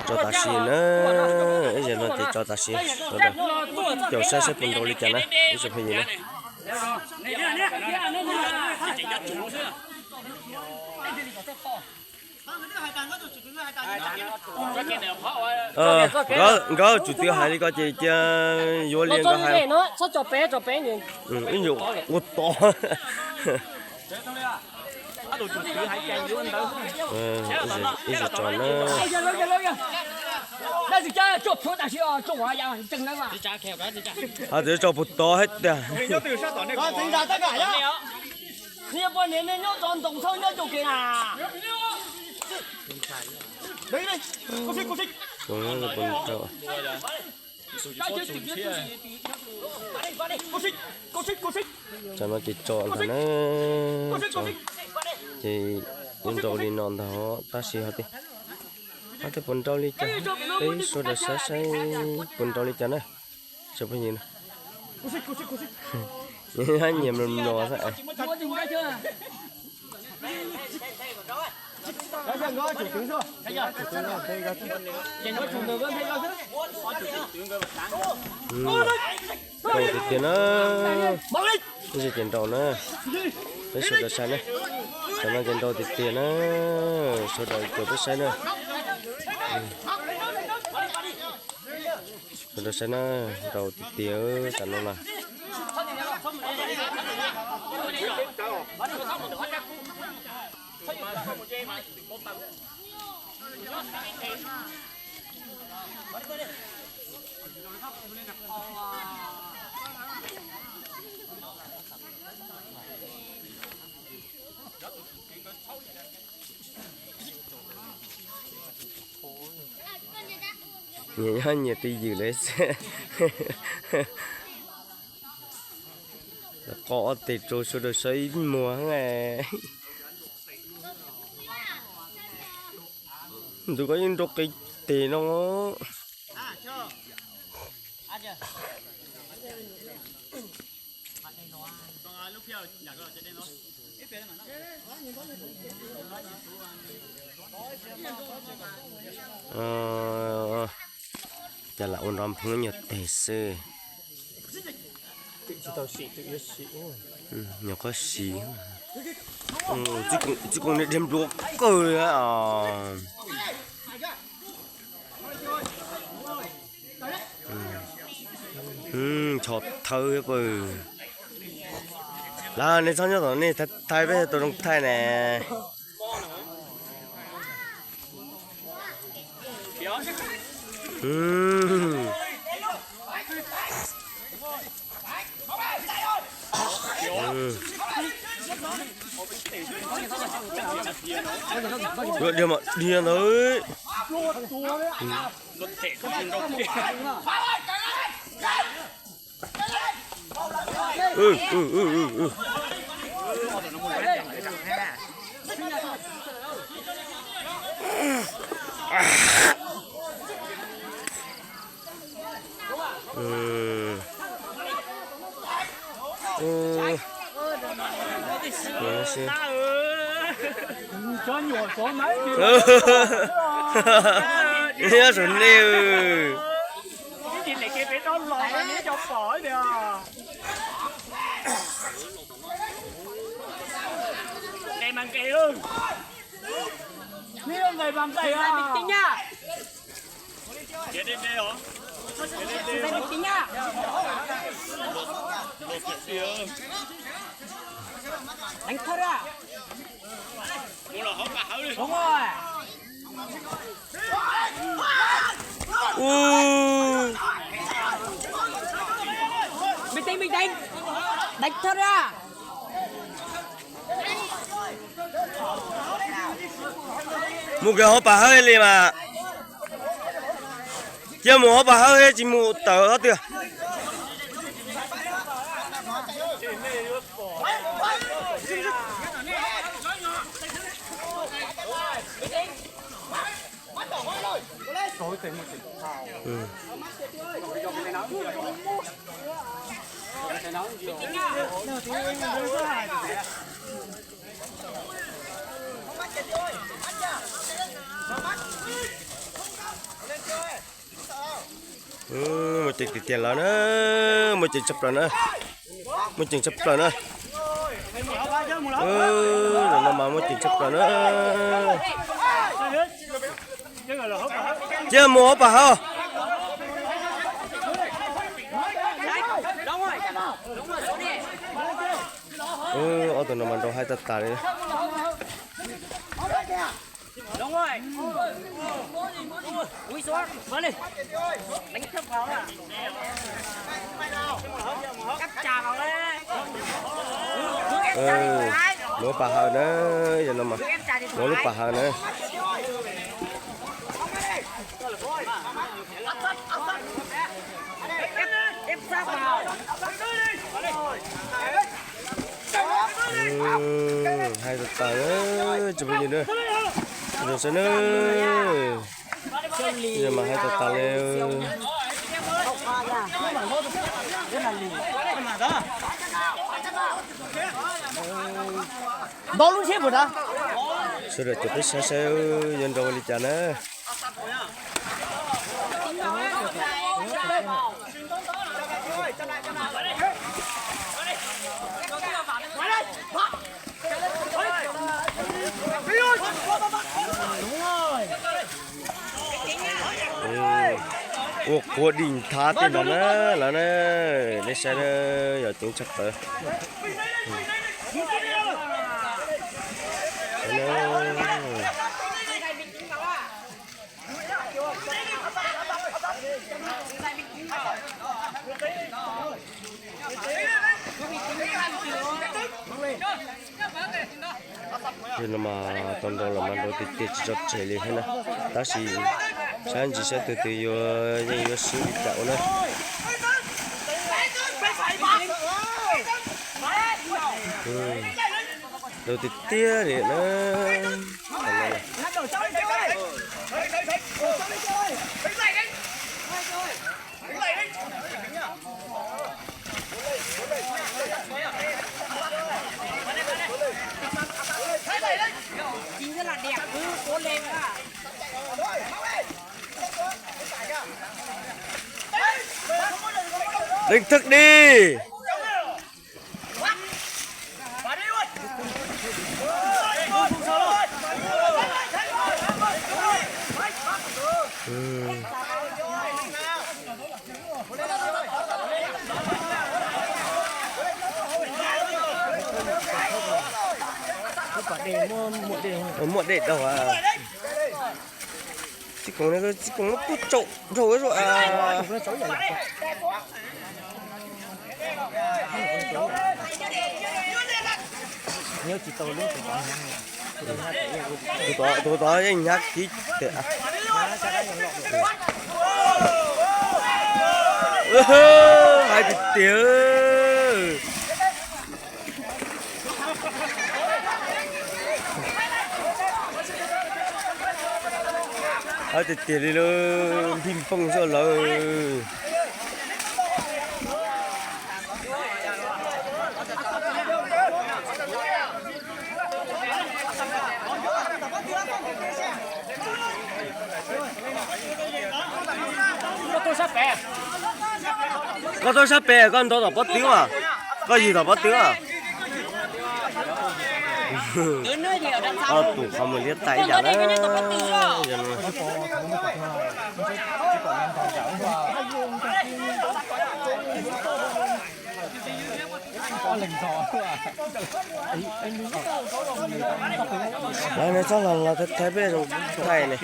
Tso tam sim na, ib zaug no ces tso tam sim, sawv daws caum saib saib puas nrau li cas na ib tsoom phooj ywg na. Nkawd tsum twv hais li ko ces cia yuav li nkawd hais. Ib nyuag ua tod. Ib zaug tso na. Hais tias tso puag tod hais tias. Tam no ces tso ntag na, tso ces yuav nrau li no ntag tab sis ho tias, ho tias puas nrau li cas, peb sawv daws saib saib puas nrau li cas na. Tsoom phooj ywg, nyias mloog mloog xwb. Nrau tiag tiag na. Ib zaug ces nrau na. Peb sawv daws saib na. Tam no ces nrau tiag tiag na. Sawv daws caum peb saib na. Sawv daws saib na, nrau tiag tiag tam no na. Nyias nyob nyias twj ywm lawm xwb. Qo ob teg rau sawv daws saib ib muag. Ntu koj yeej nrau qis tes no. Cas lam ua nrov nphwv nyuag teg xwb. Nyuag qhuav siv. Txiv koos niag dhia npluav kawg. Ncho thawb pw. Lawv nej txhob nyob tom nej thaij peb tau zoo thaij ne. Dhia mas dhia ntawd. Nyob saum nej. Bình tĩnh, bình tĩnh. Đánh thật ra. Mus kiag hauv pas hawb li mas. Cia mus hauv pas hawb tsis mus tawm hauv twg. Muaj ceem tiag tiag lawm na, muaj ceem tshaj plaws na, muaj ceem tshaj plaws na. Zaum no mas muaj ceem tshaj plaws na. Cia mus hauv pas hauv. Ob tug no mas nrau haib tag tas li. Mus pas hauv na, yog no mas mus lub pas hauv na. Haib tas tas, tsis pub yus na, zoo saib na, mas haib tas tas li. Sawv daws caum peb saib saib yuav nrau li cas na. Ua quav dim thav tej ntawd na lawv na, nej saib na, yog ceev tshaj plaws. Yog no mas tau nrau los mas nrau tiag tiag tsis tso tseg li thiab na. Tab sis saib ntsis saib tus twg yuav yeej yuav swb li cas ua na. Nrau tiag tiag li na. Đánh thức đi. Muaj dej dhau. Txiv koom, txiv koom muab tub tsaum dhau zuj. Tus tod yeej hnyav kiv tiag. Hais tiag tiag. Hais tiag tiag li lawm, nphij nphooj xwb lawm. Koj tuaj sab pem, koj ntov tom pob tw as, koj ywg tom pob tw as. Ob tug qhov muag liab tag ib yam na. Lawv no txhob los los thaij peb zoo thaij ne.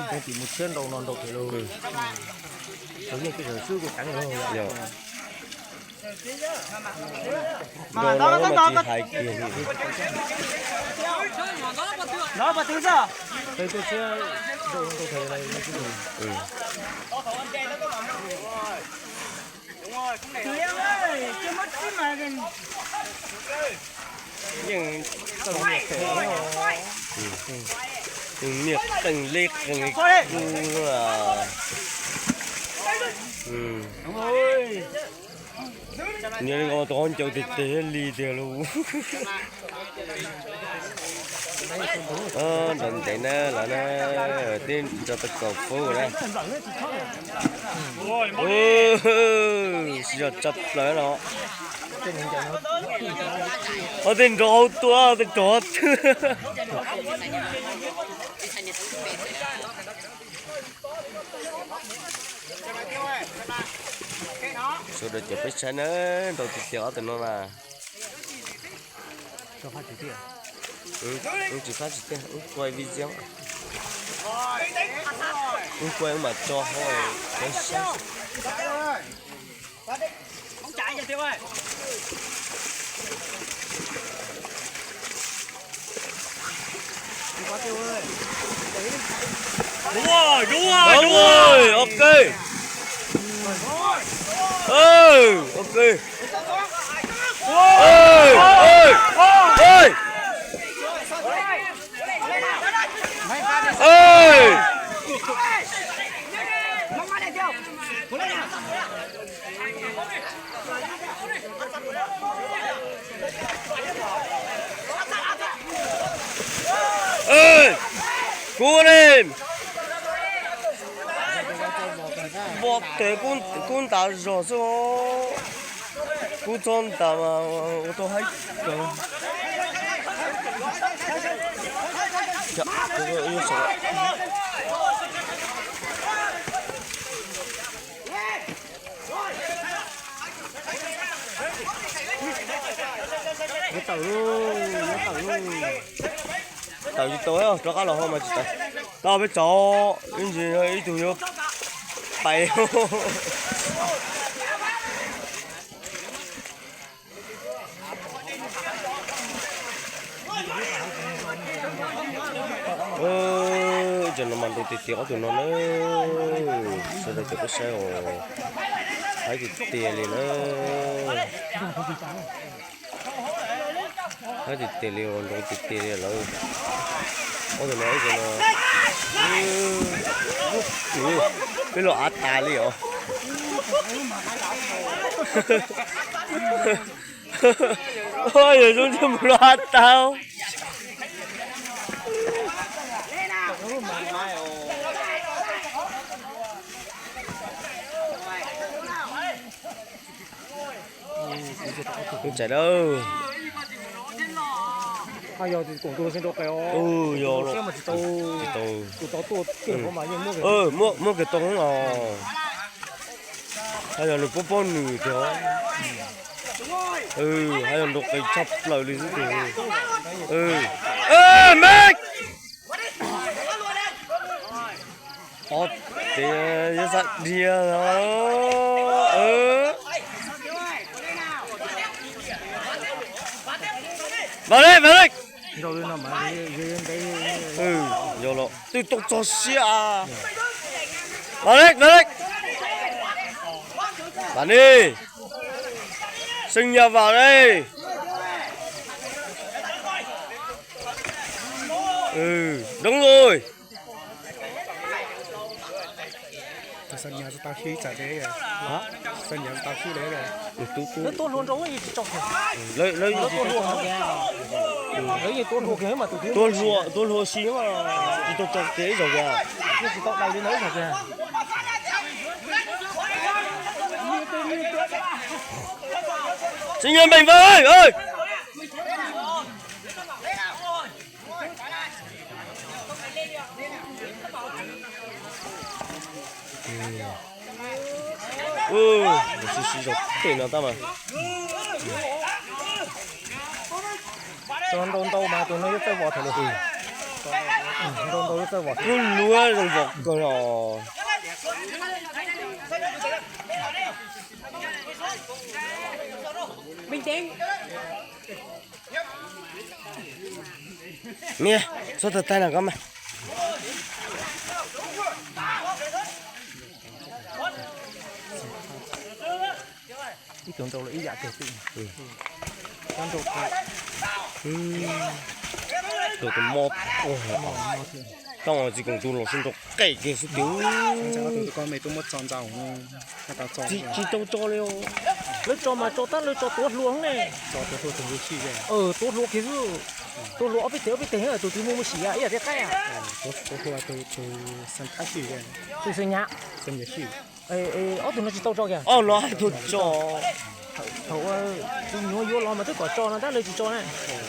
Teeb tim mus tshiab nrau no nrau kiag lauj. Yeej tej zaum xwb kuj teev lauj. Nrau no mas tsis hais kiag li. Yeej txaus nyiam phem. Niag qeeg li qeeg li. Nyob li ko tus qhaub ncaws tiag tiag li tiag lauj. Nrov ntev na los na, tib nrov tau kaum fub na. Sib zog tshaj plaws no. Ua tej nrov hauv tuaj tej rov twg. Sawv daws caum peb saib na, nrau tiag tiag ob tug no na. Wb tsis fab tsis tiag, wb quay video, wb quay wb mam tso hauv, saib. Đúng rồi, ok. Ok. Ê, ê, ê. Ê. Ê, kub ne, vov tes kub ntav zog xwb. Kub txhob ntav mas ua tau haib kawg. Tawm tsis tau, rov qab los ho mas tsis tawm. Tau peb tsav, ib ntsis ib tug yuav pais. Cov no mas nrau tiag tiag ob tug no na. Sawv daws caum peb saib os, haib tiag tiag li na. Haib tiag tiag li, nrau tiag tiag li lawm. Ob tug no ib co no, peb los av tas li os. Yog zoo ntsej muag los av tas. Txais dawb. Yog, muab kiag tau os. Haj yog nws paub paub nws tiag. Haj yog nrau qis tshaj plaws li xwb tiag. Me, ob tsev yog xav dhia. Vas li, vas li. Yog los twb tau txog siab. Vas li, vas li. Vas li. Xeeb Yaj Vam li. Đúng rồi. Hả? Tuaj hlua nrau, tuaj hlua si mas tsis tau tso kev ib zaug kiag. Tsis tau dai li ntawd ib zaug kiag. Xeeb Yaj Vam ơi. Sib sib zog tej no tab mas. Tus ntau ntau mas tus no yeej txawj vos thiab los. Tus ntau ntau yeej txawj vos. Kub luab zoo vos kawg os. Niam, txhob tawg taig na koj mas. Ib tug nrau los ib yam kawg. Nrau tus mob ua. Tsis koom tus los sib nrau qe kiag xwb tiag. Tsis tau tso li os. Lawv tso mas tso tab lawv tso tuav hluas ne. Tuav hluas kiag xwb. Tuav hluas ob peb teg ob peb teg, tus twg muaj muaj sim ib yam tias qaib. Tus xeem nyab. Ob tug no tsis tau tso kiag. Ob no tsis tau tso. Thaum tus nyuam yuav los mas twb kom tso no tab lawv tsis tso na.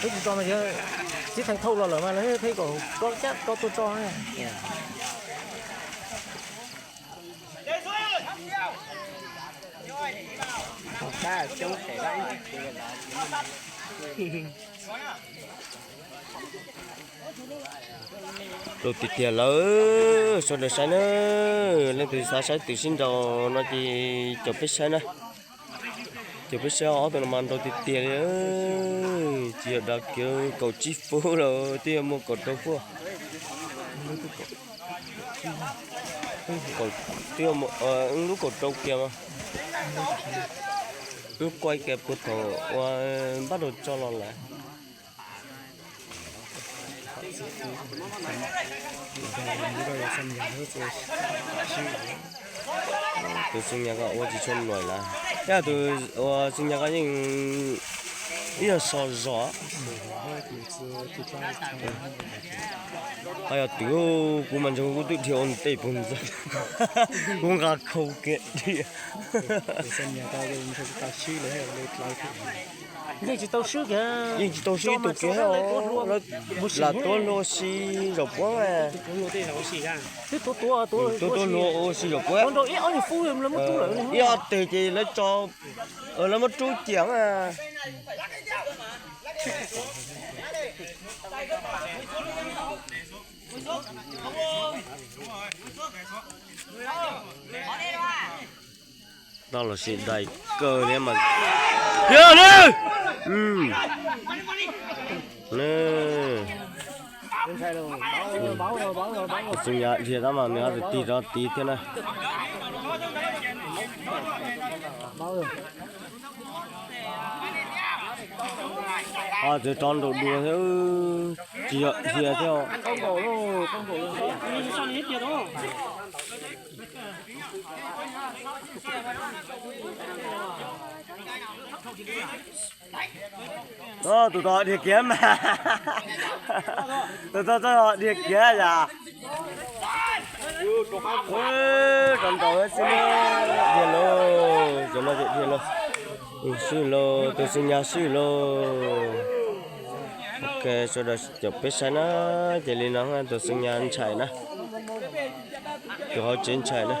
Twb tsis tso mas txiv theej thauj los lawm mas lawv pheej kom tso cab tso tuaj tso na. Rau tiag tiag lawm, sawv daws saib na, leej twg xav saib tus sib nraus no ces caum peb saib na. Caum peb saib ob tug no mas nrau tiag tiag li, tsis yog dav kiag kaum tsib fuab los twb yog muaj kaum rau fuab. Twb yog muaj lub kaum rau kiag mas. Wb kuaj kiag puag thaum uas npaj rau tso los lawm. Tus xeem nyab ko ua tsis tshua nuam lawm, thiab tus uas xeem nyab ko yeej ib yog so zog. Ho yog twv kuv mas ntsoog kuv twb dhia ua ntej puag ntxov, kuv nqa khau kiag dhia. Yeej tsis tau swb ib tug kiag, lam tuav hluas ua si zaum puab. Tuav tuav hluas ua si zaum puab. Ib ob teg ces lawv tso, lawv muab rub cia. Tau los sis dai kawg thiab mas. Yog ne! Xeem nyab dhia tab mas nws ho tig rov tid thiab na. Ho txawm rov nraum dua thiab, tsis yog dhia thiab. Tus tod dhia kiag mas, tus tod txawj dhia kiag yom. Rov nraum xwb, dhia lauj, cov no ces dhia lauj. Swb lauj, tus xeem nyab swb lauj. Ok, sawv daws caum peb saib na, ces li no tus xeem nyab ntshai na, tus hauv tsev ntshai na.